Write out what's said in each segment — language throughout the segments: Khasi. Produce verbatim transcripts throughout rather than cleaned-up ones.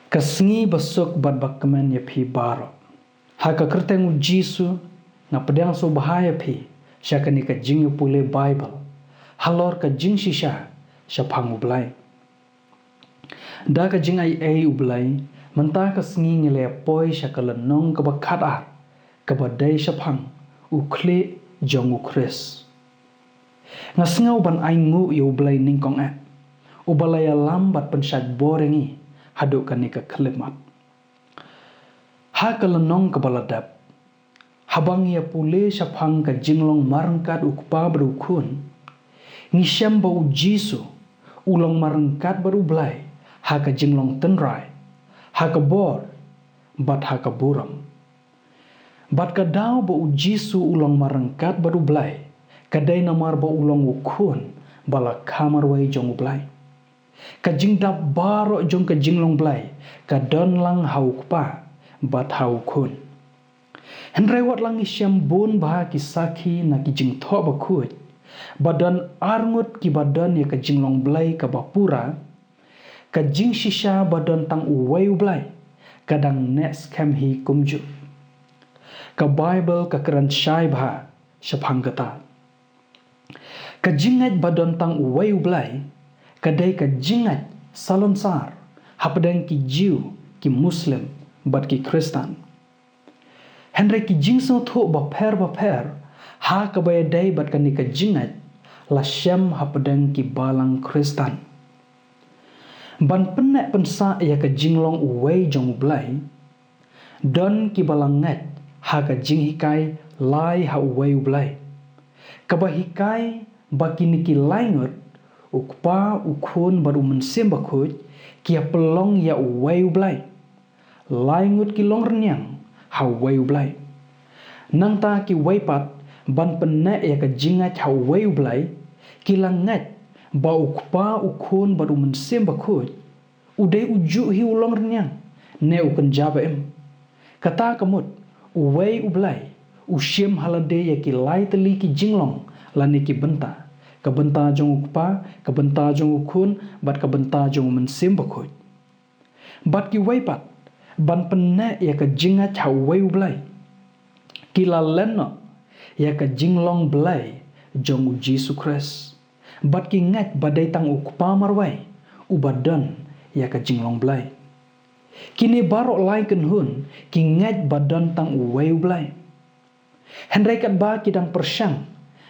Ka sngi basuk bad bakmen ïa phi baroh. Ha ka kyrteng u Jisu, nga pdiang sngewbha ïa phi sha kane ka jingïapule Baibl halor ka jingshisha shaphang U Blei. Da ka jingaiei U Blei, mynta ka sngi ngi la ïa poi sha ka lynnong kaba khatar, kaba dei shaphang u khlieh jong U Khrist. Nga sngew ban ainguh ïa U Blei nyngkong eh, uba la ïalam bad pynshait bor ïa ngi haduh kane ka khyllipmat. Ha ka lynnong kaba la dep, haba ngi ïapule shaphang ka jinglong marryngkat U Kpa bad U Khun, ngi shem ba U Jisu u long marryngkat bad U Blei ha ka jinglong tynrai, ha ka bor, bad ha ka burom. Bad ka daw ba U Jisu u long marryngkat bad U Blei, ka dei namar ba u long U Khun ba la kha marwei jong U Blei. Ka jingdap baroh jong ka jinglong Blei ka don lang ha U Kpa bad ha U Khun. Hynrei wat la ngi shem bun bha ki sakhi na ki jingthoh bakhuid ba don arngut kiba don ïa ka jinglong Blei kaba pura, ka jingshisha ba don tang uwei U Blei ka dang neh skhem hi kumjuh. Ka Baibl ka kren shai bha shaphang kata. Ka jingngeit ba don tang uwei U Blei ka dei ka jingngeit salonsar hapdeng ki Jiw, ki Muslim, bad ki Khristan. Hynrei ki jingsngewthuh bapher bapher ha kaba ïadei bad kane ka jingngeit la shem hapdeng ki balang Khristan. Ban pynneh pynsah ïa ka jinglong uwei jong U Blei, don kiba la ngeit ha ka jinghikai lai ha uwei U Blei, kaba hikai ba kine ki lai ngut, U Kpa, U Khun bad U Mynsiem Bakhuid, ki ïa pynlong ïa uwei U Blei. Lai ngut ki long rynïeng ha uwei U Blei. Nangta kiwei pat, ban pynneh ïa ka jingngeit ha uwei U Blei, ki la ngeit ba U Kpa, U Khun bad U Mynsiem Bakhuid u dei u juh hi u long rynïeng ne u kynja ba im. Kata ka mut, uwei U Blei u shim ha lade ïa ki lai tylli ki jinglong lane ki bynta, ka bynta jong U Kpa, ka bynta jong U Khun, bad ka bynta jong U Mynsiem Bakhuid. Bad kiwei pat, ban pynneh ïa ka jingngeit ha uwei U Blei, ki la len noh ïa ka jinglong Blei jong U Jisu Khrist, bad ki ngeit ba dei tang U Kpa marwei uba don ïa ka jinglong Blei. Kine baroh lai kynhun ki ngeit ba don tang uwei U Blei. Hynrei katba ki dang pyrshang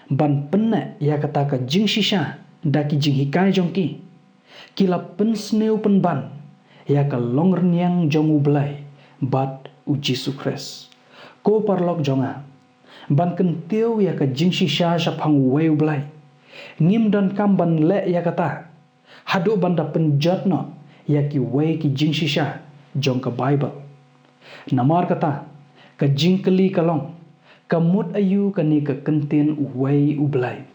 ban pynneh ïa kata ka jingshisha da ki jinghikai jong ki, ki la pynsniew pynban ïa ka long rynïeng jong U Blei bad U Jisu Khrist. Ko paralok jong nga, ban kyntiew ïa ka jingshisha shaphang uwei U Blei, ngim donkam ban leh ïa kata haduh ban da pynjot noh ïa kiwei ki jingshisha jong ka Baibl. Namar kata, ka jingkylli ka long, ka mut aïu kane ka kyntien uwei U Blei?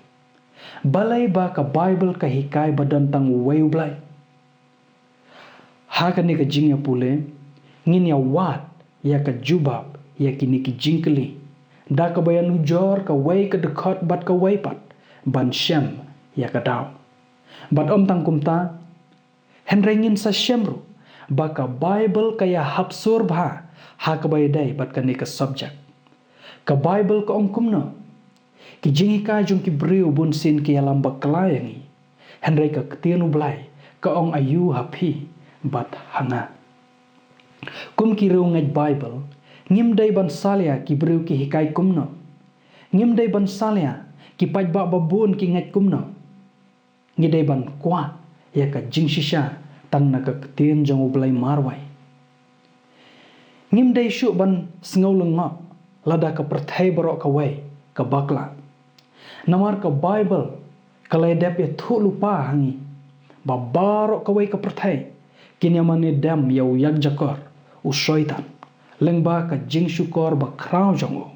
Balei ba ka Baibl ka hikai ba don tang uwei U Blei? Ha kane ka jingïapule, ngin ïa wad ïa ka jubab ïa kine ki jingkylli da kaba ïanujor kawei ka dkhot bad kawei pat ban shem ïa ka daw. Bad ym tang kumta, hynrei ngin sa shem ruh ba ka Baibl ka ïahap sur bha ha kaba ïadei bad kane ka subject. Ka Baibl ka ong kumno? Ki jinghikai jong ki briew bunsien ki ïalam bakla ïa ngi, hynrei ka ktien U Blei ka ong aïu ha phi bad ha nga? Kum ki riewngeit Baibl, ngim dei ban salia ki briew ki hikai kumno. Ngim dei ban salia ki paidbah babun ki ngeit kumno. Ngi dei ban kwah ïa ka jingshisha tang na ka ktien jong U Blei marwei. Ngim dei shuh ban sngew lyngngoh lada ka pyrthei baroh kawei ka bakla. Namar ka Baibl ka la ïadep ïathuh lypa ha ngi ba baroh kawei ka pyrthei kin ïa mane dem ïa u ïakjakor, u Soitan, lyngba ka jingshukor bakhraw jong u.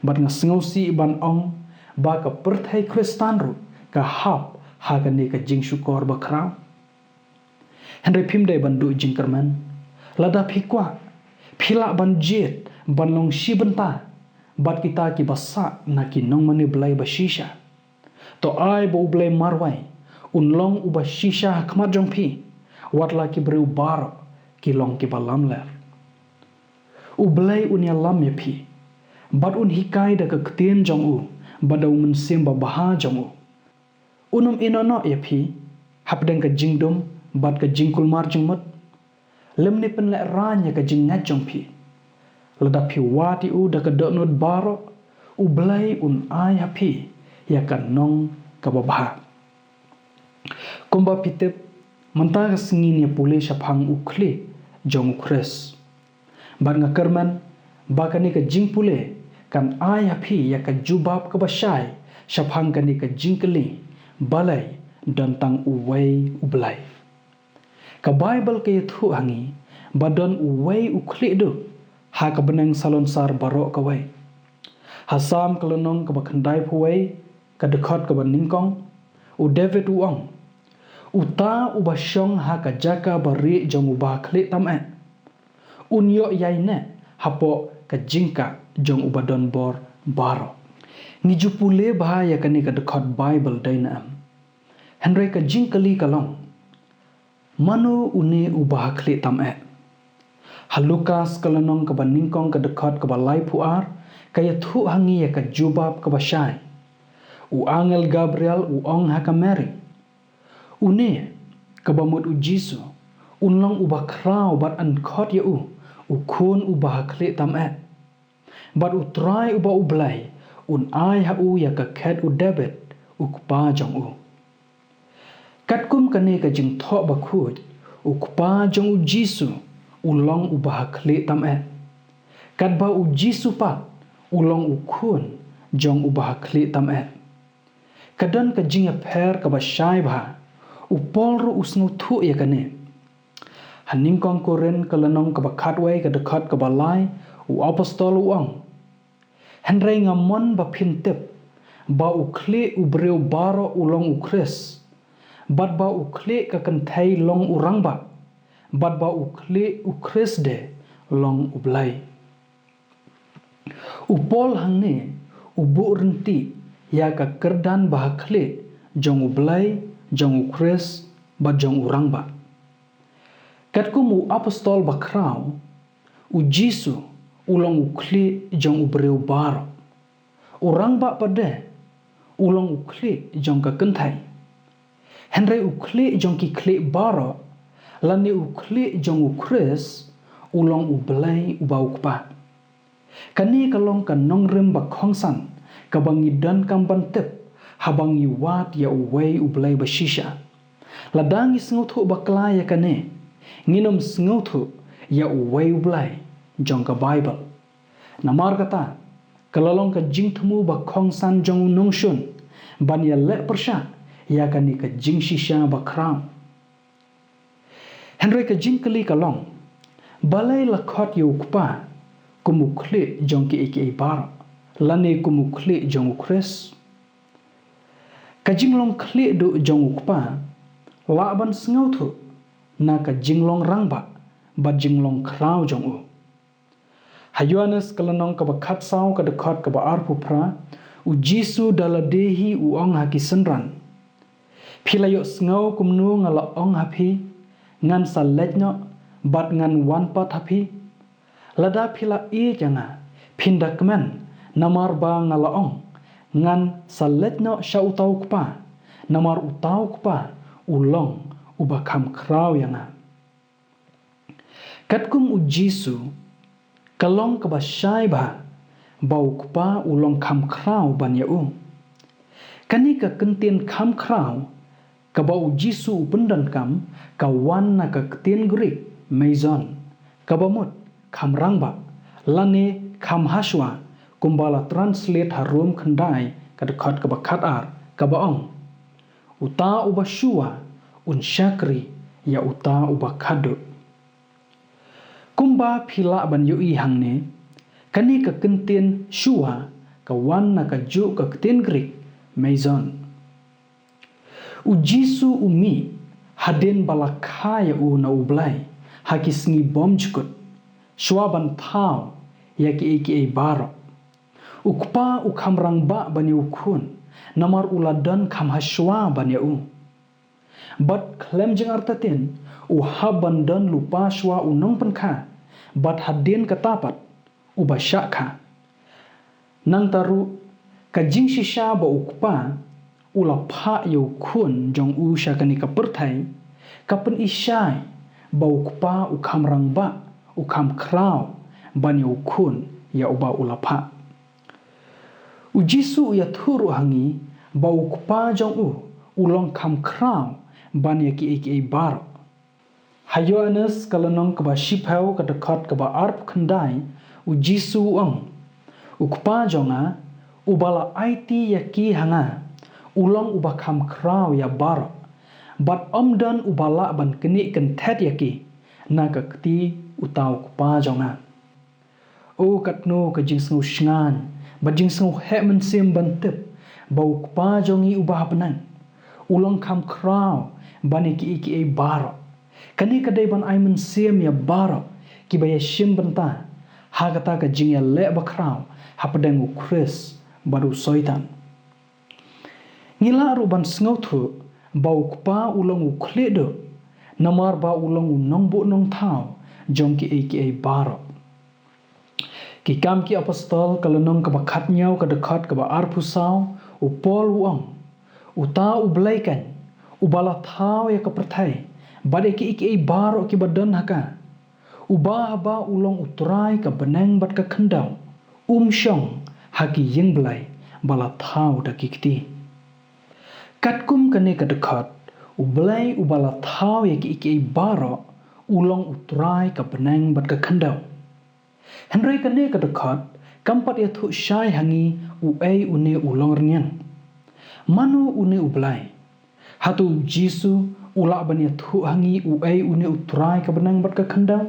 Bad nga sngewsih ban ong ba ka pyrthei Khristan ruh ka hap ha kane ka jingshukor bakhraw. Hynrei phim dei ban duh jingkyrmen. Lada phi kwah, phi lah ban jied ban long shi bynta bad kita kiba sah na ki nongmane Blei ba shisha. To ai ba U Blei marwei un long uba shisha ha khmat jong phi, wat la ki briew baroh ki long kiba lamler. U Blei un ïalam ïa phi, bad un hikai da ka ktien jong u, bad da u mynsiem babha jong u. Un ym ïehnoh noh ïa phi hapdeng ka jingdum bad ka jingkulmar jingmut, lymne pynlehraiñ ïa ka jingngeit jong phi. Lada phi wad ïa u da ka dohnud baroh, U Blei un ai ha phi ïa ka nong kaba bha. Kumba phi tip, mynta ka sngi ngin ïa pule shaphang u khlieh jong u Khrist. Bad nga kyrmen ba kane ka jingpule kan ai ha phi ïa ka jubab kaba shai shaphang kane ka jingkylli, balei don tang uwei U Blei. Ka Baibl ka ïathuh ha ngi ba don uwei u khlieh duh ha ka bneng salonsar baroh kawei. Ha Salm ka lynnong kaba khyndaiphew wei, ka dkhot kaba nyngkong, u David u ong, "Uta uba shong ha ka jaka barieh jong u Bahakhlieh tam eh, un ïoh ïaineh hapoh ka jingkah jong uba don bor baroh." Ngi ju pule bha ïa kane ka dkhot Baibl dei ne em? Hynrei ka jingkylli ka long, mano une u Bahakhlieh tam eh? Ha Lukas ka lynnong kaba nyngkong, ka dkhot kaba laiphew ar, ka ïathuh ha ngi ïa ka jubab kaba shai. U angel Gabriel u ong ha ka Mari, une, kaba mut u Jisu, un long uba khraw bad yn khot ïa u, u Khun u Bahakhlieh tam eh. Bad U Trai uba U Blei un ai ha u ïa ka khet u David, u kpa jong u. Katkum kane ka jingthoh bakhuid, u kpa jong u Jisu u long u Bahakhlieh tam eh, katba u Jisu pat u long u Khun jong u Bahakhlieh tam eh. Ka don ka jingïapher kaba shai bha. U Paul ruh u sngewthuh ïa kane. Ha Nyngkong Korinth ka lynnong kaba khatwei, ka dkhot kaba lai, u apostol u ong, "Hynrei nga mon ba phin tip ba u khlieh u briew baroh u long u Khrist, bad ba u khlieh ka kynthei long u rangbah, bad ba u khlieh u Khrist de long U Blei." U Paul hangne u buh ryntih ïa ka kyrdan bahakhlieh jong U Blei, jong u Khrist, bad jong u rangbah. Katkum u apostol bakhraw, u Jisu u long u khlieh jong u briew baroh. U rangbah pat de u long u khlieh jong ka kynthei. Hynrei u khlieh jong ki khlieh baroh, lane u khlieh jong u Khrist, u long U Blei uba u Kpa. Kane ka long ka nongrim ba kongsan kaba ngi donkam ban tip haba ngi wad ïa uwei U Blei ba shisha. Lada ngi sngewthuh bakla ïa kane, ngin ym sngewthuh ïa uwei U Blei jong ka Baibl. Namar kata, ka la long ka jingthmu ba kongsan jong u nongshun ban ïaleh pyrshah ïa kane ka jingshisha bakhraw. Hynrei ka jingkylli ka long, balei la khot ïa u Kpa kum u khlieh jong kiei kiei baroh, lane kum u khlieh jong u Khrist? Ka jinglong khlieh duh jong u Kpa lah ban sngewthuh na ka jinglong rangbah bad jinglong khraw jong u. Ha Ïoannis ka lynnong kaba khatsaw, ka dkhot kaba arphew phra, u Jisu da lade hi u ong ha ki synran, "Phi la ïohsngew kumno nga la ong ha phi, 'Ngan sa leit noh bad ngan wan pat ha phi'? Lada phi la ïeit ïa nga, phin da kmen, namar ba nga la ong, 'Ngan sa leit noh sha uta u Kpa, namar uta u Kpa u long uba kham khraw ïa nga.'" Katkum u Jisu, ka long kaba shai bha ba u Kpa u long kham khraw ban ïa u. Kane ka kyntien kham khraw kaba u Jisu u pyndonkam ka wan na ka ktien Greek meizon, kaba mut kham rangbah, lane kham hashwa, kumba la translate ha Rom khyndai, ka dkhot kaba khatar, kaba ong, "Uta uba shuwa un shakri ïa uta uba khatduh." Kumba phi lah ban ïohi hangne, kane ka kyntien shuwa ka wan na kajuh ka ktien Greek meizon. U Jisu u mih hadien ba la kha ïa u na U Blei ha ki sngi bymjukut, shuwa ban thaw ïa kiei kiei baroh. U Kpa u kham rangbah ban ïa u Khun, namar u la don kham hashwa ban ïa u. Bad khlem jingartatien, u hap ban don lypa shuwa u nongpynkha, bad hadien kata pat, uba shah kha. Nangta ruh, ka jingshisha ba u kpa u la phah ïa u khun jong u sha kane ka pyrthei, ka pyni shai ba u kpa u kham rangbah, u kham khraw ban ïa u khun ïa uba u la phah. U Jisu u ïathuh ruh ha ngi ba u kpa jong u u long kham khraw ban ïa kiei kiei baroh. Ha Ïoannis ka lynnong kaba shiphew ka dkhot kaba arphew khyndai, u Jisu u ong, "U Kpa jong nga, uba la aiti ïa ki ha nga, u long uba kham khraw ïa baroh, bad ym don uba lah ban knieh kynthet ïa ki na ka kti uta u Kpa jong nga." O katno ka jingsngew shngaiñ bad jingsngew heh mynsiem ban tip ba u Kpa jong ngi uba ha bneng u long kham khraw ban ïa kiei kiei baroh. Kane ka dei ban ai mynsiem ïa baroh kiba ïashim bynta ha kata ka jingïaleh bakhraw hapdeng u Khrist bad u Soitan. Ngi lah ruh ban sngewthuh ba u Kpa u long u khlieh duh, namar ba u long u nongbuh nongthaw jong kiei kiei baroh. Ki Kam ki Apostol ka lynnong kaba khathynñiew ka dkhot kaba arphew saw, u Paul u ong, "Uta u Blei keiñ, uba la thaw ïa ka pyrthei bad ïa kiei kiei baroh kiba don ha ka, uba haba u long u Trai ka bneng bad ka khyndew, um shong ha ki ïing blei ba la thaw da ki kti." Katkum kane ka dkhot, u Blei uba la thaw ïa kiei kiei baroh u long u Trai ka bneng bad ka khyndew. Hynrei kane ka dkhot kam pat ïathuh shai ha ngi uei une u longrynïeng. Mano une u Blei? Hato u Jisu u lah ban ïathuh ha ngi uei une u Trai ka bneng bad ka khyndew?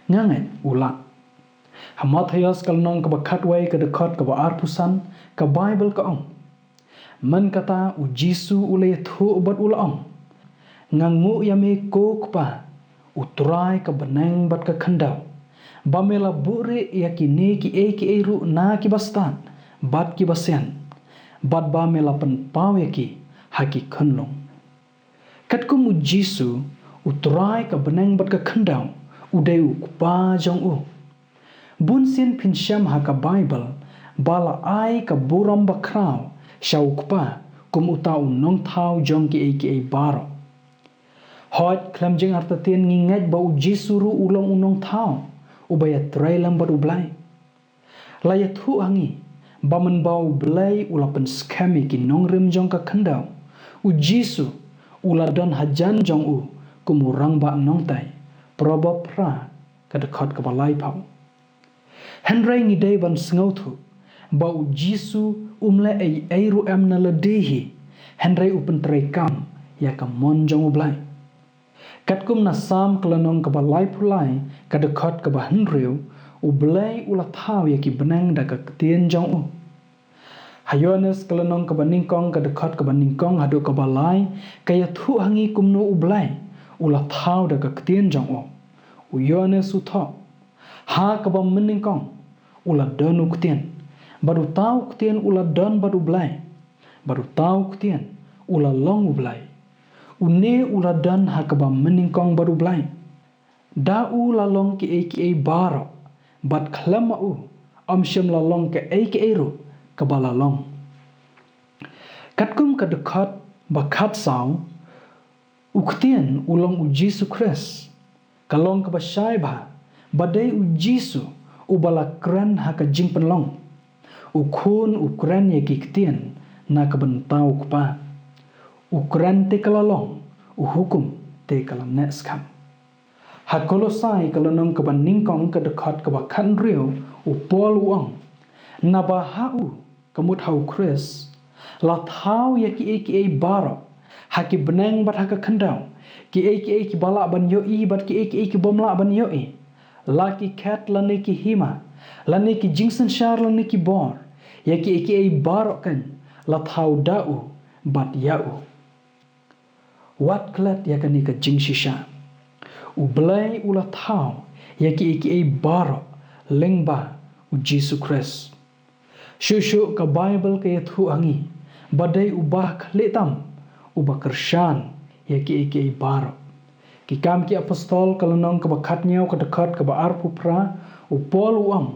Nga ngeit u lah. Ha Mathaios ka lynnong kaba khatwei ka dkhot kaba arphew san, ka Baibl ka ong, "Mynta kata u Jisu u la ïathuh bad u la ong, 'Nga nguh ïa me ko Kpa, u Trai ka bneng bad ka khyndew, ba me la buhrieh ïa kine kiei kiei ruh na kiba stad bad kiba sian, bad ba me la pynpaw ïa ki ha ki khunlung.'" Katkum u Jisu, u Trai ka bneng bad ka khyndew u dei u Kpa jong u. Bun sien phin shem ha ka Baibl ba la ai ka burom bakhraw sha u Kpa kum uta u nongthaw jong kiei kiei baroh. Hooid, khlem jingartatien ngi ngeit ba u Jisu ruh u long u nongthaw uba ïatrei lem bad u Blei. La ïathuh ha ngi ba mynba u Blei u la pynskhem ïa ki nongrim jong ka khyndew, u Jisu u la don hajan jong u kum u rangbah nongtei. Proverb phra ka dkhot kaba laiphew. Hynrei ngi dei ban sngewthuh ba u Jisu um leh ei ei ruh em na lade hi, hynrei u pyntreikam ïa ka mon jong u Blei. Katkum na Salm ka lynnong kaba laiphew lai ka dkhot kaba hynriew, u Blei u la thaw ïa ki bneng da ka ktien jong u. Ha Ïoannis ka lynnong kaba nyngkong ka dkhot kaba nyngkong haduh kaba lai, ka ïathuh ha ngi kumno u Blei u la thaw da ka ktien jong u. U Ïoannis u thoh, "Ha kaba mynnyngkong u la don u Ktien, bad uta u Ktien u la don bad u Blei, bad uta u Ktien u la long u Blei. Une u la don ha kaba mynnyngkong bad u Blei. Da u la long kiei kiei baroh, bad khlem ma u ym shym la long kaei kaei ruh kaba la long." Katkum ka dkhot ba khatsaw, u Ktien u long u Jisu Khrist. Ka long kaba shai bha ba dei u Jisu uba la kren ha ka jingpynlong. U Khun u kren ïa ki ktien na ka bynta u Kpa. U kren te ka la long, u hukum te ka la neh skhem. Ha Kolosai ka lynnong kaba nyngkong ka dkhot kaba khathynriew, u Paul u ong, "Naba ha u, ka mut ha u Khrist, la thaw ïa kiei kiei baroh, ha ki bneng bad ha ka khyndew, kiei kiei kiba lah ban ïohi bad kiei kiei kibym lah ban ïohi, la ki khet lane ki hima, lane ki jingsynshar lane ki bor, ïa kiei kiei baroh keiñ la thaw da u bad ïa u." Wat klet ïa kane ka jingshisha. U Blei u la thaw ïa kiei kiei baroh lyngba u Jisu Khrist. Shuh shuh ka Baibl ka ïathuh ha ngi ba dei uba khlieh tam uba kyrshan ïa kiei kiei baroh. Ki Kam ki Apostol ka lynnong kaba khatñiew ka dkhot kaba arphew phra, u Paul u ong,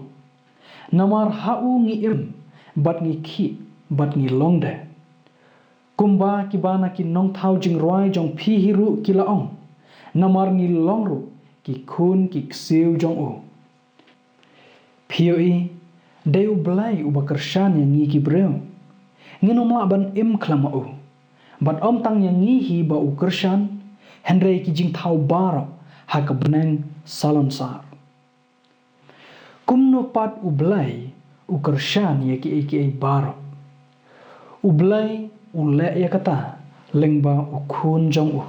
namar ha u ngi im, bad ngi khih, bad ngi long de. Kumba kiba na ki nongthaw jingrwai jong phi hi ruh ki la ong, namar ngi long ruh ki khun ki ksiew jong u. Phi ïohi, dei u Blei uba kyrshan ïa ngi ki briew. Ngin ym lah ban im khlem ma u. Bad ym tang ïa ngi hi ba u kyrshan, hynrei ki jingthaw baroh ha ka bneng salonsar. Kumno pat u Blei u kyrshan ïa kiei kiei baroh? U Blei u leh ïa kata lyngba u Khun jong u.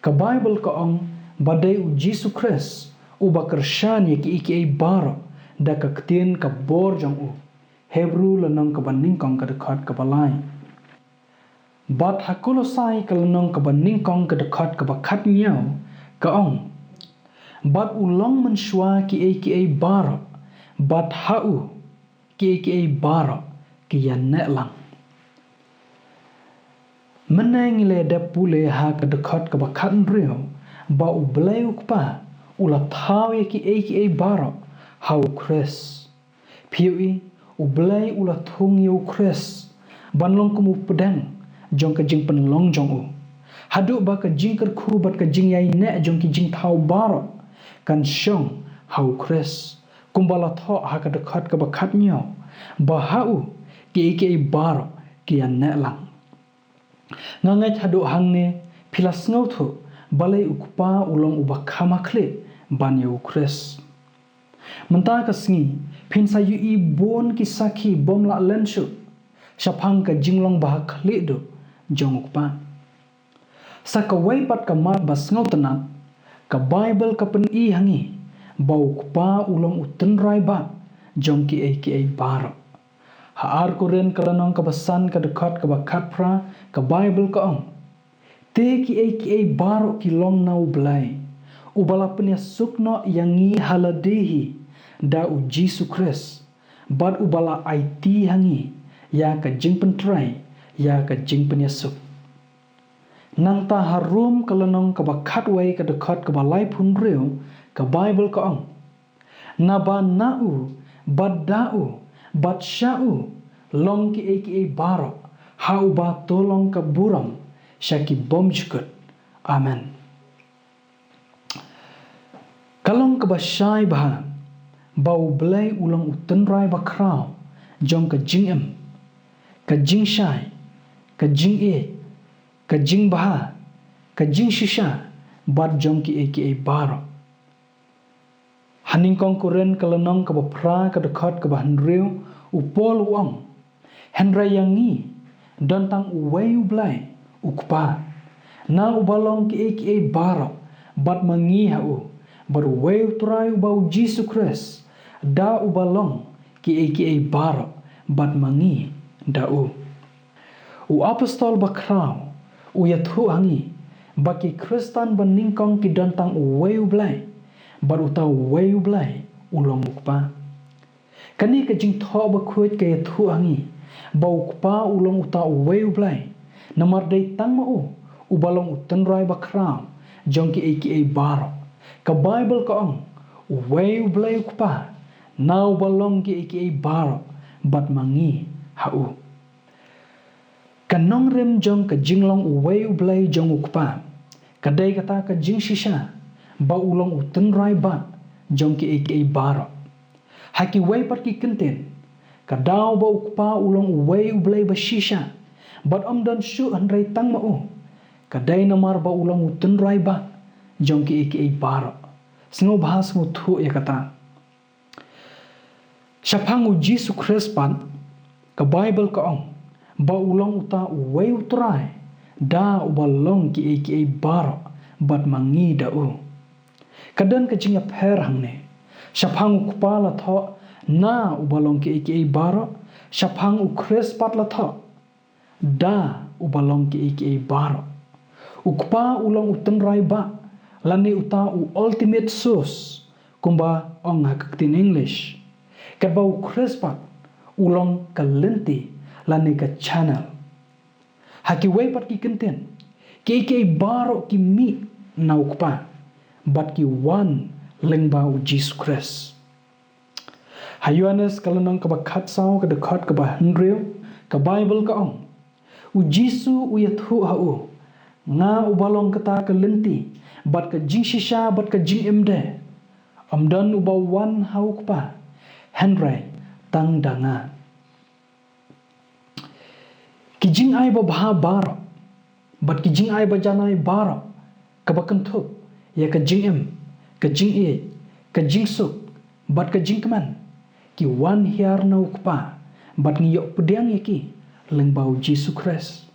Ka Baibl ka ong ba dei u Jisu Khrist uba kyrshan ïa kiei kiei baroh da ka ktien ka bor jong u. Hebru lynnong kaba nyngkong ka dkhot kaba lai. Bad ha Kolosai ka lynnong kaba nyngkong ka dkhot kaba khatñiew ka ong, bad u long mynshuwa kiei kiei baroh, bad ha u kiei kiei baroh ki ïaneh lang. Mynne ngi la dep pule ha ka dkhot kaba khathynriew ba u Blei u Kpa u la thaw ïa kiei kiei baroh ha u Khrist. Phi ïohi, u Blei u la thung ïa u Khrist ban long kum u pdeng jong ka jingpynlong jong u, haduh ba ka jingkyrkhu bad ka jingïaineh jong ki jingthaw baroh kan shong ha u Khrist. Kumba la thoh ha ka dkhot kaba khatñiew, ba ha u kiei kiei baroh ki ïaneh lang. Nga ngeit haduh hangne phi la sngewthuh balei u Kpa u long uba kham ha khlieh ban ïa u Khrist. Mynta ka sngi phin sa ïohi bun ki sakhi bym lah len shuh shaphang ka jinglong ba ha khlieh duh jong u Kpa. Sa kawei pat ka mat ba sngewtynnat, ka Baibl ka pyni ha ngi ba u Kpa u long u tynrai bah jong kiei kiei baroh. Ha ar Korinth ka lynnong kaba san ka dkhot kaba khatphra, ka Baibl ka ong, te kiei kiei baroh ki long na u Blei, uba la pynïasuk noh ïa ngi ha lade hi da u Jisu Khrist, bad uba la aiti ha ngi ïa ka jingpyntrei ïa ka jingpynïasuk. Nangta ha Rom ka lynnong kaba khatwei ka dkhot kaba laiphew hynriew, ka Baibl ka ong, naba na u, bad da u, bad sha u long kiei kiei baroh, ha uba to long ka burom sha ki bymjukut. Amen. Ka long kaba shai bha ba u Blei u long u tynrai bakhraw jong ka jingim, ka jingshai, ka jingïeit, ka jingbha, ka jingshisha, bad jong kiei kiei baroh. Ha nyngkong Korinth ka lynnong kaba phra ka dkhot kaba hynriew, u Paul u ong, hynrei ïa ngi don tang uwei u Blei, u Kpa, na uba long kiei kiei baroh bad ma ngi ha u, bad uwei u Trai uba u Jisu Khrist, da uba long kiei kiei baroh bad ma ngi da u. U apostol bakhraw u ïathuh ha ngi ba ki Khristan ba nyngkong ki don tang uwei u Blei, bad uta uwei u Blei u long u Kpa. Kane ka jingthoh bakhuid ka ïathuh ha ngi ba u Kpa u long uta uwei u Blei, namar dei tang ma u uba long u tynrai bakhraw jong kiei kiei baroh. Ka Baibl ka ong, uwei u Blei u Kpa, na uba long kiei kiei baroh, bad ma ngi ha u. Ka nongrim jong ka jinglong uwei u Blei jong u Kpa ka dei kata ka jingshisha ba u long u tynrai bah jong kiei kiei baroh. Ha kiwei pat ki kyntien, ka daw ba u Kpa u long uwei u Blei ba shisha bad ym don shuh hynrei tang ma u, ka dei namar ba u long u tynrai bah jong kiei kiei baroh. Sngewbha sngewthuh ïa kata. Shaphang u Jisu Khrist pat, ka Baibl ka ong ba u long uta uwei u Trai, da uba long kiei kiei baroh bad ma ngi da u. Ka don ka jingïapher hangne. Shaphang u Kpa la thoh, na uba long kiei kiei baroh. Shaphang u Khrist pat la thoh, da uba long kiei kiei baroh. U Kpa u long u tynrai bah, lane uta u ultimate source, kumba ong ha ka ktien English. Katba u Khrist pat u long ka lynti lane ka channel. Ha kiwei pat ki kyntien, kiei kiei baroh ki mih na u Kpa, bad ki wan lyngba u Jisu Khrist. Ha Ïoannis ka lynnong kaba khatsaw ka dkhot kaba hynriew, ka Baibl ka ong, u Jisu u ïathuh ha u, nga uba long kata ka lynti, bad ka jingshisha bad ka jingim de. Ym don uba wan ha u Kpa, hynrei tang da nga. Ki jingai babha baroh, bad ki jingai bajanai baroh, kaba kynthup ïa ka jingim, ka jingïeit, ka jingsuk, bad ka jingkmen, ki wan hiar na u Kpa, bad ngi ïoh pdiang ïa ki lyngba u Jisu Khrist.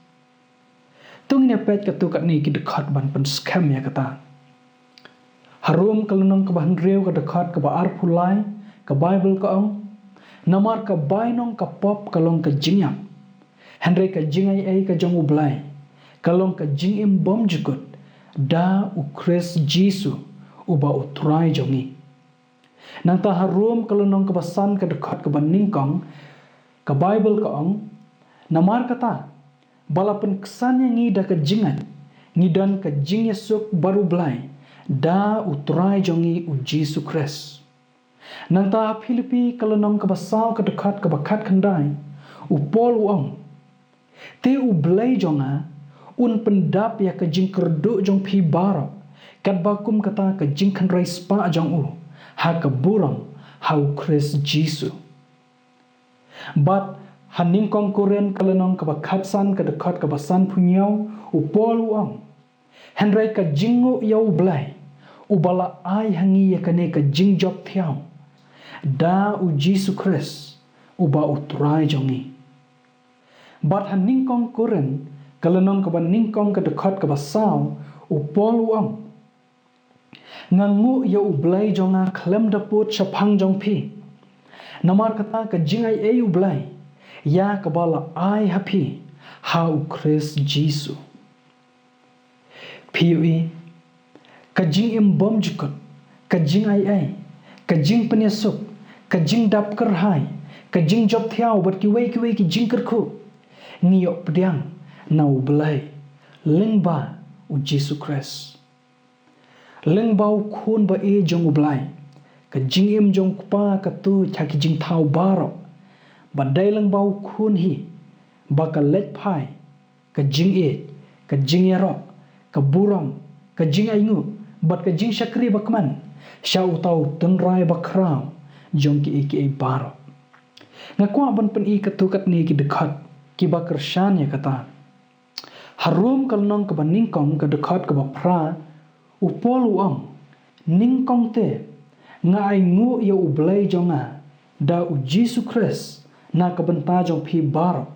To ngin ïa peit katto katne ki dkhot ban pynskhem ïa kata. Ha Rom ka lynnong kaba hynriew ka dkhot kaba arphew lai, ka Baibl ka ong, namar ka bainong ka pop ka long ka jingïap, hynrei ka jingai ei ka jong u Blei ka long ka jingim bymjukut da u Khrist Jisu uba u Trai jong ngi. Nangta ha Rom ka lynnong kaba san ka dkhot kaba nyngkong, ka Baibl ka ong, namar kata, ba la pynksan ïa ngi da ka jingngeit, ngi don ka jingïasuk bad u Blei da u Trai jong ngi u Jisu Khrist. Nangta ha Philippi ka lynnong kaba saw ka dkhot kaba khatkhyndai, u Paul u ong, te u Blei jong nga un pyndap ïa ka jingkyrduh jong phi baroh, katba kum kata ka jingkynrei spah jong u, ha ka burom ha u Khrist Jisu. Bad ha nyngkong Korinth ka lynnong kaba khatsan ka dkhot kaba sanphew hynñiew, u Paul u ong, hynrei ka jingnguh ïa u Blei, uba la ai ha ngi ïa kane ka jingjop thiaw da u Jisu Khrist, uba u Trai jong ngi. Bad ha nyngkong Korinth ka lynnong kaba nyngkong ka dkhot kaba saw, u Paul u ong, nga nguh ïa u Blei jong nga khlem da pud shaphang jong phi, namar kata ka jingai ei u Blei, ïa kaba la ai ha phi ha u Khrist Jisu. Phi ïohi, ka jingim bymjukut, ka jingai ei, ka jingpynïasuk, ka jingdap kyrhai, ka jingjop thiaw bad kiwei kiwei ki jingkyrkhu, ngi ïoh pdiang na u Blei lyngba u Jisu Khrist. Lyngba u Khun ba ïeit jong u Blei, ka jingim jong u Kpa ka tuid ha ki jingthaw baroh, ba dei lyngba u Khun hi ba ka leit phai ka jingïeit, ka jingïaroh, ka burom, ka jingainguh, bad ka jingshakri bakmen sha uta u tynrai bakhraw jong kiei kiei baroh. Nga kwah ban pyni katto katne ki dkhot kiba kyrshan ïa kata. Ha Rom ka lynnong kaba nyngkong ka dkhot kaba phra, u Paul u ong, nyngkong te, nga ainguh ïa u Blei jong nga da u Jisu Khrist na ka bynta jong phi baroh,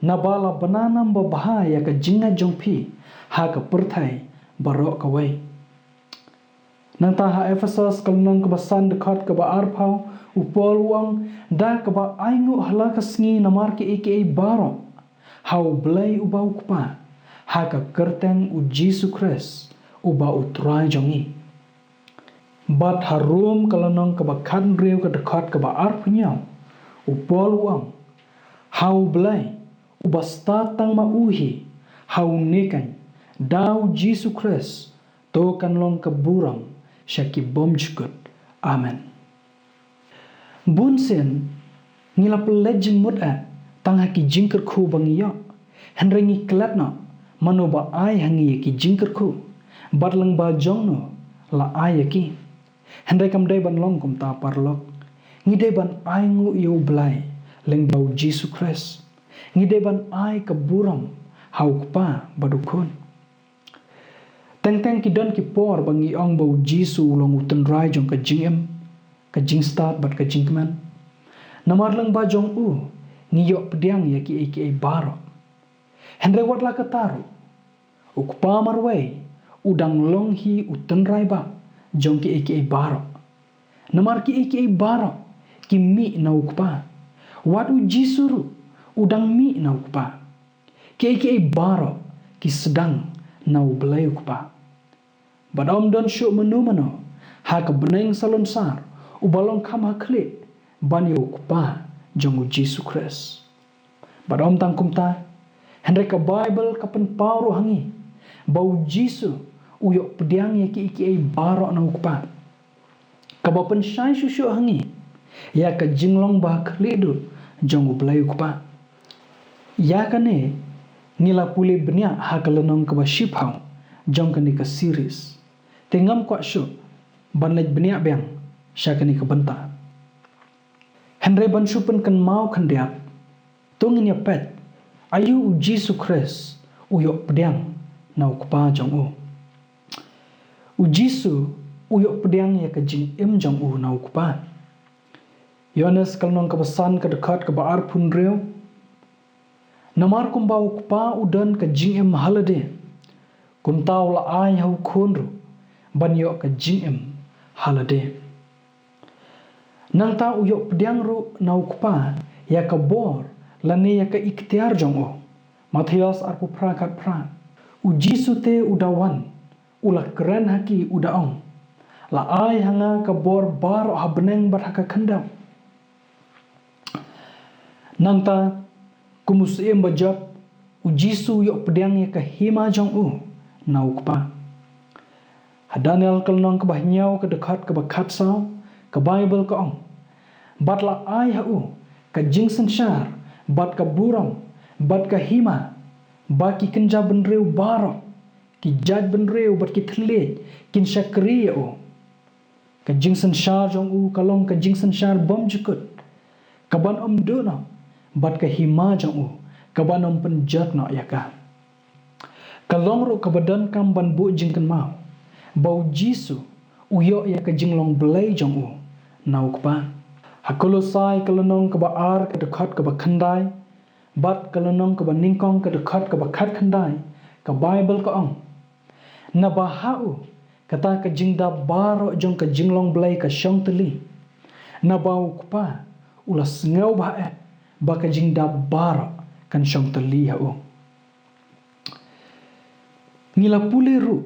naba la bna nam babha ïa ka jingngeit jong phi ha ka pyrthei baroh kawei. Nangta ha Ephesos ka lynnong kaba san dkhot kaba arphew, u Paul u ong, da kaba ainguh ha la ka sngi namar kiei kiei baroh ha u Blei uba u Kpa, ha ka kyrteng u Jisu Khrist uba u Trai jong ngi. Bad ha Rom ka lynnong kaba khathynriew ka dkhot kaba arphew hynñiew, u Paul u ong, ha u Blei uba stad tang ma u hi ha une keiñ da u Jisu Khrist, to kan long ka burom sha ki bymjukut. Amen. Bun sien ngi la pynleit jingmut eh tang ha ki jingkyrkhu ba ngi ïoh, hynrei ngi klet noh mano ba ai ha ngi ïa ki jingkyrkhu, bad lyngba jong no la ai ïa ki. Hynrei kam dei ban long kumta paralok. Ngi dei ban ainguh ïa u Blei lyngba u Jisu Khrist. Ngi dei ban ai ka burom ha u Kpa bad u Khun. Teng teng ki don ki por ba ngi ong ba u Jisu u long u tynrai jong ka jingim, ka jingstad bad ka jingkmen. Namar lyngba jong u ngi ïoh pdiang ïa kiei kiei baroh. Hynrei wat la katta ruh, u Kpa marwei u dang long hi u tynrai bah jong kiei kiei baroh. Namar kiei kiei baroh ki mih na u Kpa. Wat u Jisu ruh u dang mih na u Kpa. Kiei kiei baroh ki sdang na u Blei u Kpa. Bad ym don shuh mano mano ha ka bneng salonsar uba long kham ha khlieh ban ïa u Kpa jong u Jisu Khrist. Bad ym tang kumta, hynrei ka Baibl ka pynpaw ruh ha ngi ba u Jisu u ïoh pdiang ïa kiei kiei baroh na u Kpa. Kaba pynshai shuh shuh ha ngi ïa ka jinglong ba khlieh duh jong U Blei u Kpa. Ïa kane ngi la pule bniah ha ka lynnong kaba shiphew jong kane ka series. Te ngam kwah shuh ban leit bniah biang sha kane ka bynta. Hynrei ban shu pynkynmaw khyndiat, to ngin ïa peit aïu U Jisu Khrist u ïoh pdiang na u Kpa jong u. U Jisu u ïoh pdiang ïa ka jingim jong u na u Kpa. Ïoannis ka lynnong kaba san ka dkhot kaba arphew hynriew. Namar kumba u Kpa u don ka jingim ha lade, kumta u la ai ha u Khun ruh ban ïoh ka jingim ha lade. Nangta u ïoh pdiang ruh na u Kpa ïa ka bor lane ïa ka iktiar jong u. Mathaios arphew phra khatphra. U Jisu te u da wan, u la kren ha ki u da ong, la ai ha nga ka bor baroh ha bneng bad ha ka khyndew. Nangta kum u syiem bajop, U Jisu u ïoh pdiang ïa ka hima jong u na u Kpa. Ha Daniel ka lynnong kaba hynñiew ka dkhot kaba khatsaw, ka Baibl ka ong, bad la ai ha u ka jingsynshar bad ka burom bad ka hima, ba ki kynja bynriew baroh, ki jait bynriew bad ki thylliej kin shakri ïa u. Ka jingsynshar jong u ka long ka jingsynshar bymjukut, kaban ym duh noh, bad ka hima jong u kaban ym pynjot noh ïa ka. Ka long ruh kaba donkam ban buh jingkynmaw ba U Jisu u ïoh ïa ka jinglong Blei jong u na u Kpa. Ha Kolosai ka lynnong kaba ar ka dkhot kaba khyndai bad ka lynnong kaba nyngkong ka dkhot kaba khatkhyndai, ka Baibl ka ong, naba ha u kata ka jingdap baroh jong ka jinglong Blei ka shong tylli. Naba u Kpa u la sngewbha eh ba ka jingdap baroh kan shong tylli ha u. Ngi la pule ruh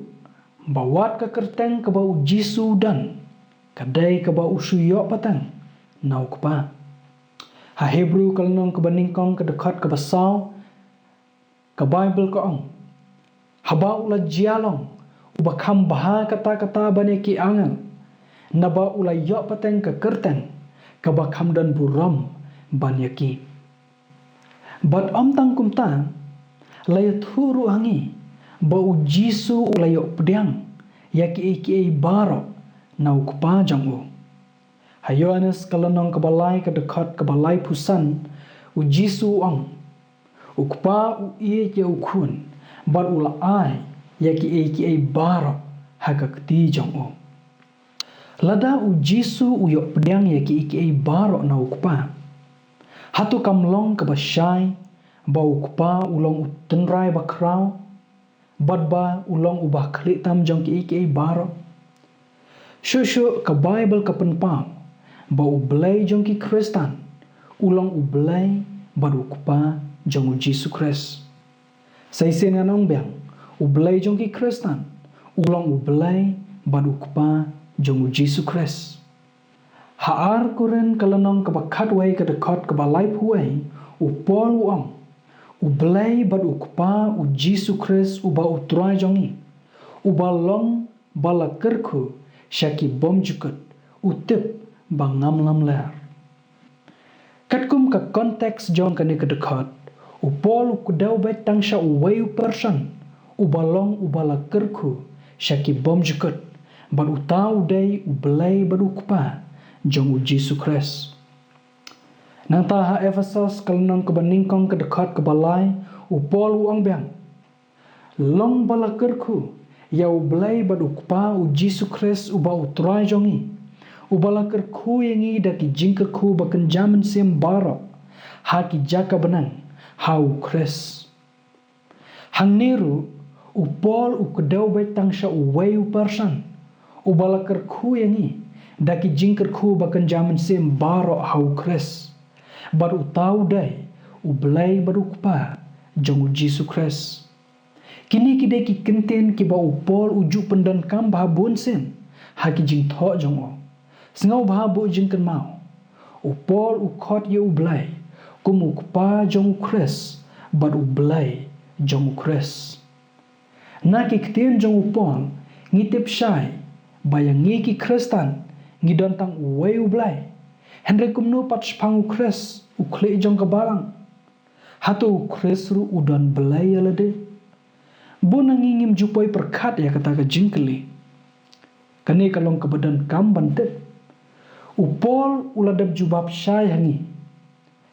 ba wat ka kyrteng kaba U Jisu u don ka dei kaba u shu ïoh pateng na u Kpa. Ha Hebru ka lynnong kaba nyngkong ka dkhot kaba saw, ka Baibl ka ong, haba u la jia long uba kham bha katta katta ban ïa ki angel, naba u la ïoh pateng ka kyrteng kaba kham don burom ban ïa ki. Bad ym tang kumta, la ïathuh ruh ha ngi ba U Jisu u la ïoh pdiang ïa kiei kiei baroh na u Kpa jong u. Ha Ïoannis ka lynnong kaba lai ka dkhot kaba laiphew san, U Jisu u ong, u Kpa u ïeit ïa u Khun bad u la ai ïa kiei kiei baroh ha ka kti jong u. Lada U Jisu u ïoh pdiang ïa kiei kiei baroh na u Kpa, hato kam long kaba shai ba u Kpa u long u tynrai bakhraw bad ba u long uba khlieh tam jong kiei kiei baroh? Shuh shuh ka Baibl ka pynpaw ba U Blei jong ki Khristan u long U Blei bad U Kpa jong U Jisu Khrist. Sa shisien ngan ong biang, U Blei jong ki Khristan u long U Blei bad U Kpa jong U Jisu Khrist. Ha ar Korinth ka lynnong kaba khatwei ka dkhot kaba laiphew wei, u Paul u ong, U Blei bad U Kpa U Jisu Khrist uba U Trai jong ngi, uba long ba la kyrkhu sha ki bymjukut, u tip ba ngam lamler. Katkum ka context jong kane ka dkhot, u Paul u kdew beit tang sha uwei u person uba long uba la kyrkhu sha ki bymjukut, bad uta u dei U Blei bad U Kpa jong U Jisu Khrist. Nangta ha Ephesos ka lynnong kaba nyngkong ka dkhot kaba lai, u Paul u ong biang, long ba la kyrkhu ïa U Blei bad U Kpa U Jisu Khrist uba U Trai jong ngi, uba la kyrkhu ïa ngi da ki jingkyrkhu ba kynja mynsiem baroh ha ki jaka bneng ha U Khrist. Hangne ruh u Paul u kdew beit tang sha uwei u person uba la kyrkhu ïa ngi da ki jingkyrkhu ba kynja mynsiem baroh ha U Khrist, bad uta u dei U Blei bad U Kpa jong U Jisu Khrist. Kine ki dei ki kyntien kiba u Paul u ju pyndonkam bha bunsien ha ki jingthoh jong u. Sngewbha buh jingkynmaw, u Paul u khot ïa U Blei kum U Kpa jong U Khrist bad U Blei jong U Khrist. Na ki ktien jong u Paul, Ngi tip shai ba ïa ngi ki Khristan ngi don tang uwei U Blei. Hynrei kumno pat shaphang U Khrist, U Khlieh jong ka Balang? Hato U Khrist ruh u don Blei ïa lade? Bun na ngi ngim ju poi pyrkhat ïa kata ka jingkylli. Kane ka long kaba donkam ban tip. U Paul u la dep jubab shai ha ngi.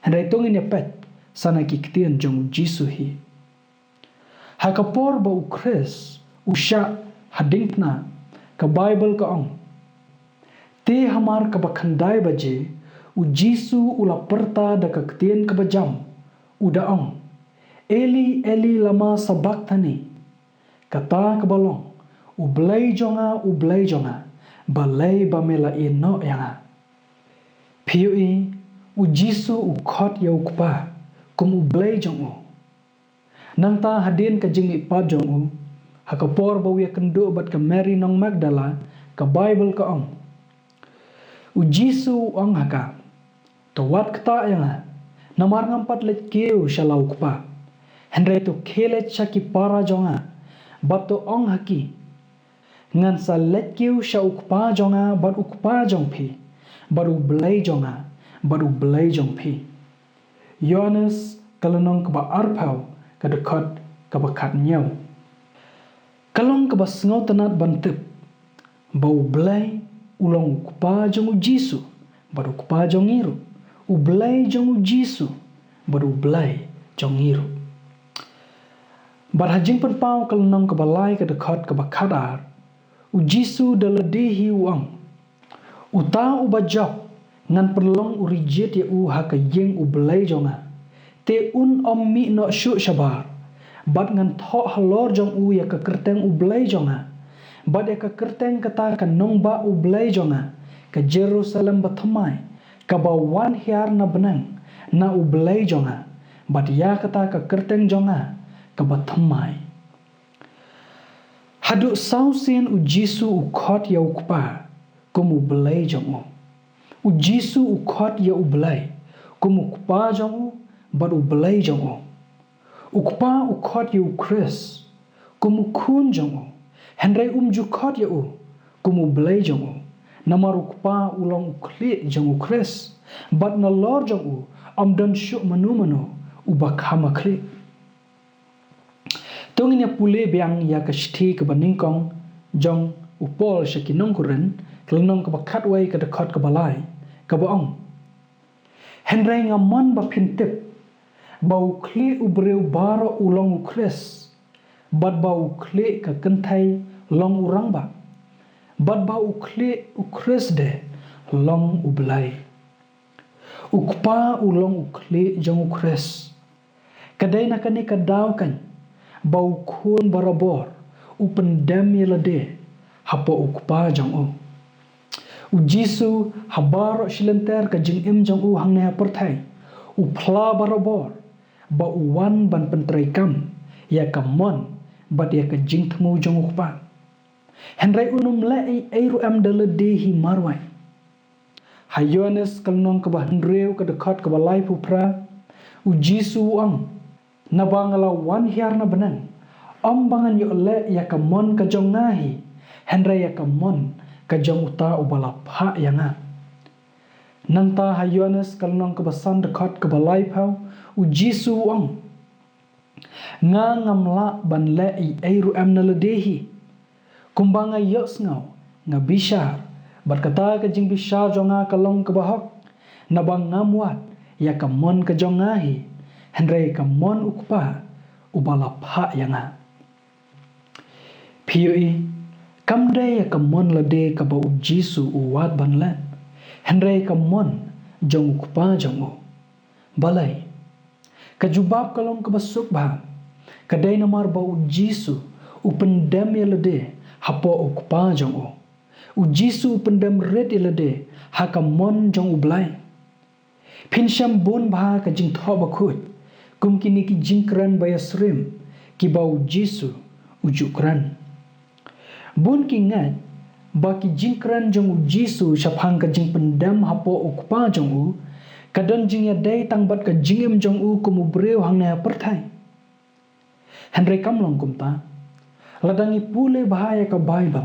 Hynrei to ngin ïa peit sa na ki ktien jong U Jisu hi. Ha ka por ba U Khrist u shah ha diengphna, ka Baibl ka ong: Te hamar kaba khyndai baje, U Jisu u la pyrta da ka ktien kaba jam, u da ong: Eli, Eli, lama sabakthani? Kata kaba long: U Blei jong nga, U Blei jong nga, balei ba me la ïehnoh ïa nga? Phi ïohi, U Jisu u khot ïa U Kpa kum U Blei jong u. Nangta hadien ka jingmihpat jong u, ha ka por ba u ïakynduh bad ka Mary nong Magdala, ka Baibl ka ong: U Jisu u ong ha ka: To wat ktah ïa nga, namar ngam pat leit kiew sha la U Kpa. Hynrei to khie leit sha ki para jong nga, bad to ong ha ki: Ngan sa leit kiew sha U Kpa jong nga bad U Kpa jong phi, bad U Blei jong nga bad U Blei jong phi. Ïoannis ka lynnong kaba arphew, ka dkhot kaba khathynñiew. Ka long kaba sngewtynnat ban tip ba U Blei u long U Kpa jong U Jisu bad U Kpa jong ngi ruh, U Blei jong U Jisu bad U Blei jong ngi ruh. Bad ha Jingpynpaw ka lynnong kaba lai, ka dkhot kaba khatar, U Jisu da lade hi u ong: Uta uba jop ngan pynlong u rijied ïa u ha ka ïing U Blei jong nga, te un ym mih noh shuh shabar. Bad ngan thoh halor jong u ïa ka kyrteng U Blei jong nga, bad ïa ka kyrteng kata ka nongbah U Blei jong nga, ka Jerusalem bathymmai, kaba wan hiar na bneng na U Blei jong nga, bad ïa kata ka kyrteng jong nga kaba thymmai. Haduh saw sien U Jisu u khot ïa U Kpa kum U Blei jong u. U Jisu u khot ïa U Blei kum U Kpa jong u bad U Blei jong u. U Kpa u khot ïa U Khrist kum U Khun jong u. Hynrei um ju khot ïa u kum U Blei jong u. Namar U Kpa u long U Khlieh jong U Khrist, bad nalor jong u ym don shuh mano mano uba kham ha khlieh. To ngin ïa pule biang ïa ka shithi kaba nyngkong jong u Paul sha ki nong Korinth, ka lynnong kaba khatwei, ka dkhot kaba lai, kaba ong: Hynrei nga mon ba phin tip ba u khlieh u briew baroh u long U Khrist, bad ba u khlieh ka kynthei long u rangbah, bad ba u khlieh U Khrist de long U Blei. U Kpa u long U Khlieh jong U Khrist. Ka dei na kane ka daw kan ba U Khun barabor u pyndem ïa lade hapoh U Kpa jong u. U Jisu ha baroh shi lynter ka jingim jong u hangne ha pyrthei, u phla barabor ba u wan ban pyntreikam ïa ka mon bad ïa ka jingthmu jong U Kpa. Hynrei un ym leh ei ei ruh em da lade hi marwei. Ha Ïoannis ka lynnong kaba hynriew, ka dkhot kaba laiphew phra, U Jisu u ong: Naba nga la wan hiar na bneng, ym ba ngan ïoh leh ïa ka mon ka jong nga hi, hynrei ïa ka mon ka jong uta uba la phah ïa nga. Nangta ha Ïoannis ka lynnong kaba san, dkhot kaba laiphew, U Jisu u ong: Nga ngam lah ban leh ei ei ruh em na lade hi. Kumba nga ïohsngew, nga bishar, bad kata ka jingbishar jong nga ka long kaba hok, naba ngam wad ïa ka mon ka jong nga hi, hynrei ka mon U Kpa uba la phah ïa nga. Phi ïohi, kam dei ïa ka mon lade kaba U Jisu u wad ban leh, hynrei ka mon jong U Kpa jong u. Balei? Ka jubab ka long kaba suk bha. Ka dei namar ba U Jisu u pyndem ïa lade hapoh U Kpa jong u. U Jisu u pyndem rit ïa lade ha ka mon jong U Blei. Phin shem bun bha ka Jingthoh Bakhuid kum kine ki jingkren ba ïasyriem kiba U Jisu u ju kren. Bun ki ngeit ba ki jingkren jong U Jisu shaphang ka jingpyndem hapoh U Kpa jong u ka don jingïadei tang bad ka jingim jong u kum u briew hangne ha pyrthei. Hynrei kam long kumta. Lada ngi pule bha ïa ka Baibl,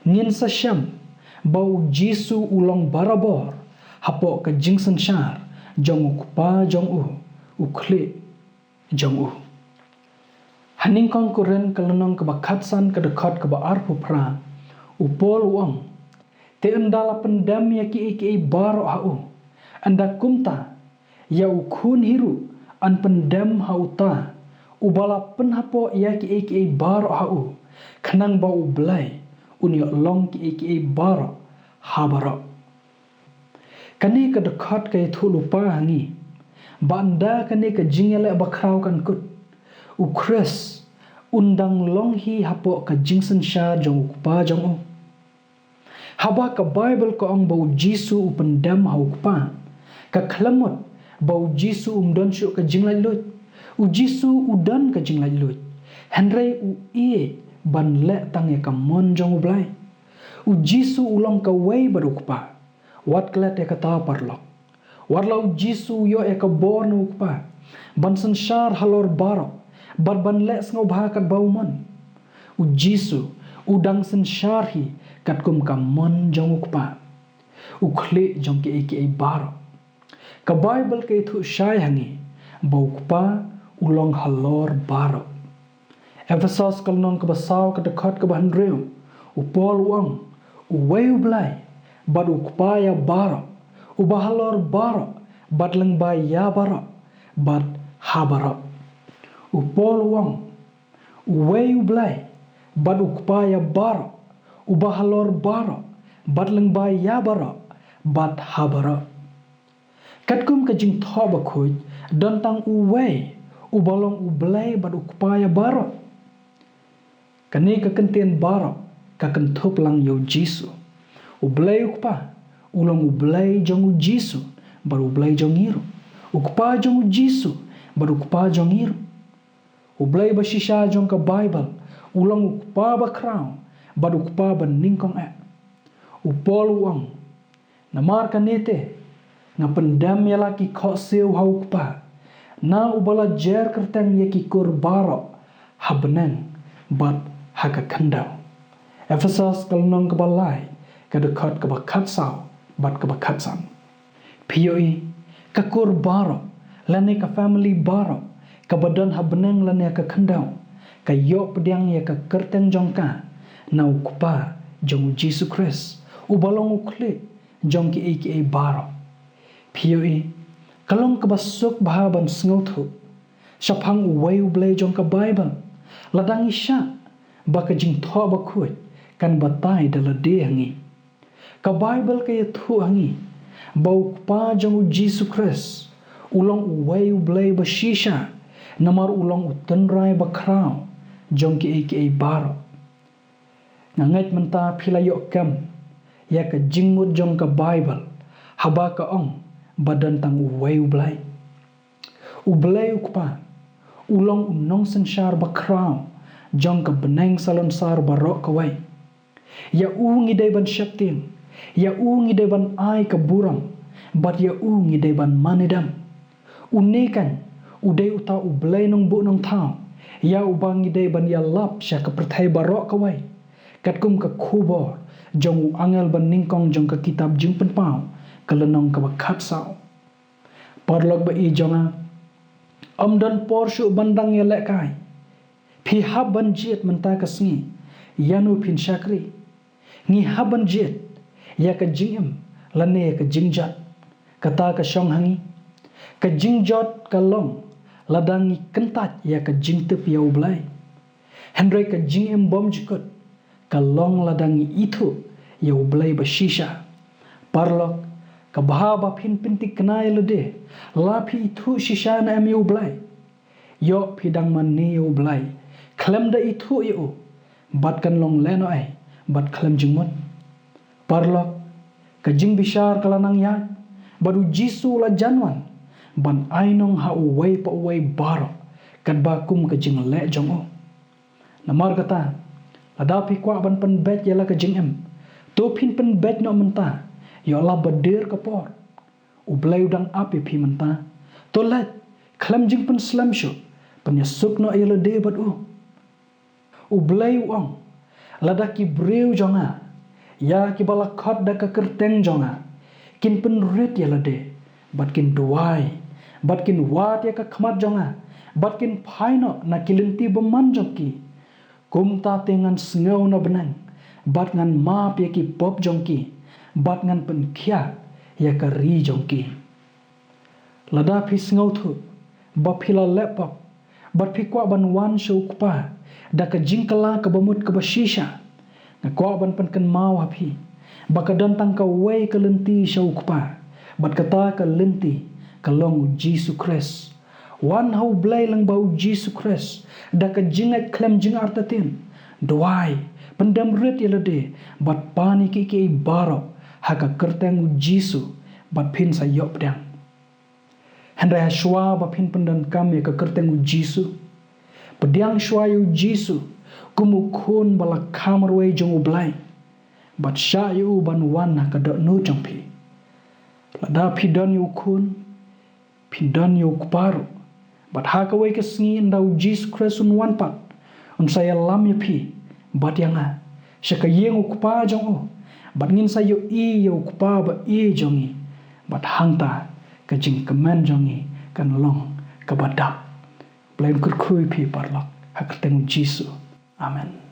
Ngin sa shem ba u Jisu u long barabor hapoh ka jingsynshar jong u Kpa jong u, u khlieh jong u. Ha nyngkong Korinth ka lynnong kaba khatsan ka dkhot kaba arphew phra, u Paul u ong, te ynda la pyndem ïa kiei kiei baroh ha u, ynda kumta ïa u khun hi ruh yn pyndem ha uta uba la pynhapoh ïa kiei kiei baroh ha u, khnang ba u Blei un ïoh long kiei kiei baroh ha baroh. Kane ka dkhot ka ïathuh lypa ha ngi ba ynda kane ka jingïaleh bakhraw kan kut, u Khrist un dang long hi hapoh ka jingsynshar jong u Kpa jong u. Haba ka Baibl ka ong ba u Jisu u pyndem ha u Kpa, ka khlem mut ba u Jisu um don shuh ka jinglaitluid. U Jisu u don ka jinglaitluid, hynrei u ïeit ban leh tang ïa ka mon jong u Blei. U Jisu u long kawei bad u Kpa. Wat klet ïa kata paralok. Wat la u Jisu u ïoh ïa ka bor na u Kpa ban synshar halor baroh bad ban leh sngewbha katba u mon, u Jisu u dang synshar hi katkum ka mon jong u Kpa, u khlieh jong kiei kiei baroh. Ka Baibl ka ïathuh shai ha ngi ba u Kpa u long halor baroh. Ephesos ka lynnong kaba saw ka dkhot kaba hynriew, u Paul u ong, uwei u Blei bad u Kpa ïa baroh, uba halor baroh bad lyngba ïa baroh bad ha baroh. U Paul u ong, uwei u Blei bad u Kpa ïa baroh, uba halor baroh bad lyngba ïa baroh bad ha baroh. Katkum ka Jingthoh Bakhuid, don tang uwei uba long u Blei bad u Kpa ïa baroh. Kane ka kyntien baroh ka kynthup lang ïa u Jisu. U Blei u Kpa u long u Blei jong u Jisu bad u Blei jong ngi ruh. U Kpa jong u Jisu bad u Kpa jong ngi ruh. U Blei bashisha jong ka Baibl u long u Kpa bakhraw bad u Kpa banyngkong eh. U Paul u ong, namar kane te nga pyndem ïa la ki khohsiew ha u Kpa, na uba la jer kyrteng ïa ki kur baroh ha bneng bad ha ka khyndew. Ephesos ka lynnong kaba lai ka dkhot kaba khatsaw bad kaba khatsan. Phi ïohi, ka kur baroh lane ka family baroh kaba don ha bneng lane ha ka khyndew, ka ïoh pdiang ïa ka kyrteng jong ka na u Kpa jong u Jisu Khrist, uba long u khlieh jong kiei kiei baroh. Phi ïohi, ka long kaba suk bha ban sngewthuh shaphang uwei u Blei jong ka Baibl lada ngi shah ba ka Jingthoh Bakhuid kan batai da lade ha ngi. Ka Baibl ka ïathuh ha ngi ba u Kpa jong u Jisu Khrist u long uwei u Blei bashisha, namar u long u tynrai bakhraw jong kiei kiei baroh. Nga ngeit mynta phi la ïoh kem ïa ka jingmut jong ka Baibl haba ka ong ba don tang uwei u Blei. U Blei u Kpa u long u nongsynshar bakhraw jong ka bneng salonsar baroh kawei. Ïa u ngi dei ban sheptieng, ïa u ngi dei ban ai ka burom, bad ïa u ngi dei ban mane dam. Une kan u dei uta u Blei nongbuh nongthaw ïa uba ngi dei ban ïalap sha ka pyrthei baroh kawei, katkum ka khubor jong u angel banyngkong jong ka kitab Jingpynpaw ka lynnong kaba khatsaw. Paralok ba-i jong nga, ym don por shuh ban dang ïalehkai. Phi hap ban jied mynta ka sngi ïa no phin shakri. Ngi hap ban jied ïa ka jingim lane ïa ka jingjot. Kata ka shong ha ngi. Ka jingjot ka long lada ngi kyntait ïa ka jingtip ïa u Blei. Hynrei ka jingim bymjukut ka long lada ngi ithuh ïa u Blei bashisha. Paralok, ka bha ba phin pynthikna ïa lade la phi ithuh shisha ne em ïa u Blei. Ïoh phi dang mane ïa u Blei khlem da ithuh ïa u, bad kan long lehnohei bad khlem jingmut. Paralok, ka jingbishar ka la nang ïaid, bad u Jisu u la jan wan ban ainong ha uwei pa uwei baroh katba kum ka jingleh jong u. Namar kata, lada phi kwah ban pynbeit ïa la ka jingim, to phin pynbeit noh mynta, ïoh lap ba dier ka por. U Blei u dang ap ïa phi mynta. To leit khlem jingpynslem shuh, pynïasuk noh ïa lade bad u. U Blei u ong, lada ki briew jong nga Ïa kiba la khot da ka kyrteng jong nga kin pynrit ïa lade, bad kin duwai, bad kin wad ïa ka khmat jong nga, bad kin phai noh na ki lynti bymman jong ki. Kumta te ngan sngew na bneng, bad ngan map ïa ki pop jong ki, bad ngan pynkhiah ïa ka ri jong ki. Lada phi sngewthuh ba phi la leh pop, bad phi kwah ban wan sha u Kpa da ka jingkylla kaba mut kaba shisha, nga kwah ban pynkynmaw ha phi ba ka don tang kawei ka lynti sha u Kpa, bad kata ka lynti ka long U Jisu Khrist. Wan ha U Blei lyngba U Jisu Khrist da ka jingngeit khlem jingartatien. Duwai, pyndem rit ïa lade, bad pan ïa kiei kiei baroh ha ka kyrteng U Jisu, bad phin sa ïoh pdiang. Hynrei ha shuwa ba phin pyndonkam ïa ka kyrteng U Jisu, pdiang shuwa ïa U Jisu kum u Khun ba la kham marwei jong U Blei, bad shah ïa u ban wan ha ka dohnud jong phi. Lada phi don ïa u Khun, phi don ïa u Kpa ruh. Bad ha kawei ka sngi, ynda U Jisu Khrist un wan pat, un sa ïalam ïa phi bad ïa nga sha ka ïing u Kpa jong u, bad ngin sa ïohi ïa u Kpa ba ïeit jong ngi. Bad hangta ka jingkmen jong ngi kan long kaba dap. Blei un kyrkhu ïa phi paralok ha ka kyrteng U Jisu. Amen.